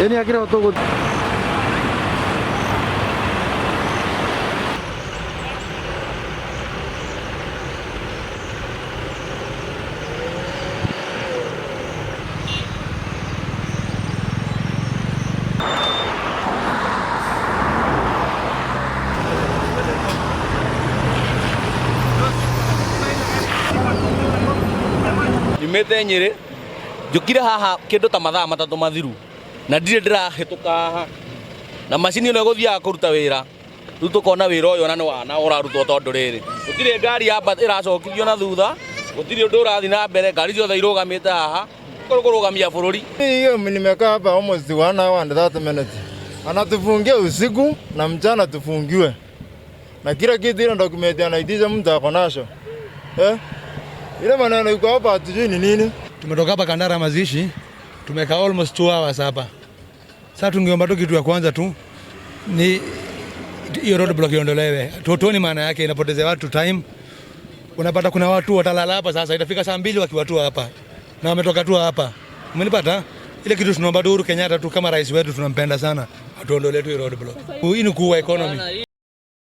Ĩni akĩrĩ tũgũ. Nyumĩte Nyĩrĩ, njũkire haha kĩndũ ta mathaa 3 mathiru na ndirĩ ndĩrahĩtũka haha na macini ĩno ĩgũthiaga kũruta wĩra. Rĩu tũkona wĩra ũyũ ona nĩ wana ũrarutwo, tondũ rĩrĩ, gũtirĩ ngari yamba ĩracokithio na thutha, gũtirĩ ũndũ ũrathiĩ na mbere, ngari ciothe irũgamĩte haha kũrũgamia bũrũri. Hiyo nimekaa hapa almost 1 hour and 30 minutes. Anatufungia usiku na mchana tufungiwe. Na kila kitu, ile document anaitisha mtu ako nacho. Eh? Ile maneno iko hapa hatujui ni nini. Tumetoka hapa Kandara mazishi, tumekaa almost 2 hours hapa. Sasa tungeomba tu kitu ya kwanza tu ni hiyo road block iondolewe. Tuoni maana yake, inapotezea watu time. Unapata kuna watu watalala hapa sasa, itafika saa 2 wakiwa tu hapa na wametoka tu hapa. Umenipata? Ile kitu tunaomba tu Uhuru Kenyatta tu kama rais wetu tunampenda sana, atuondolee tu hiyo road block. Hii ni kuua economy.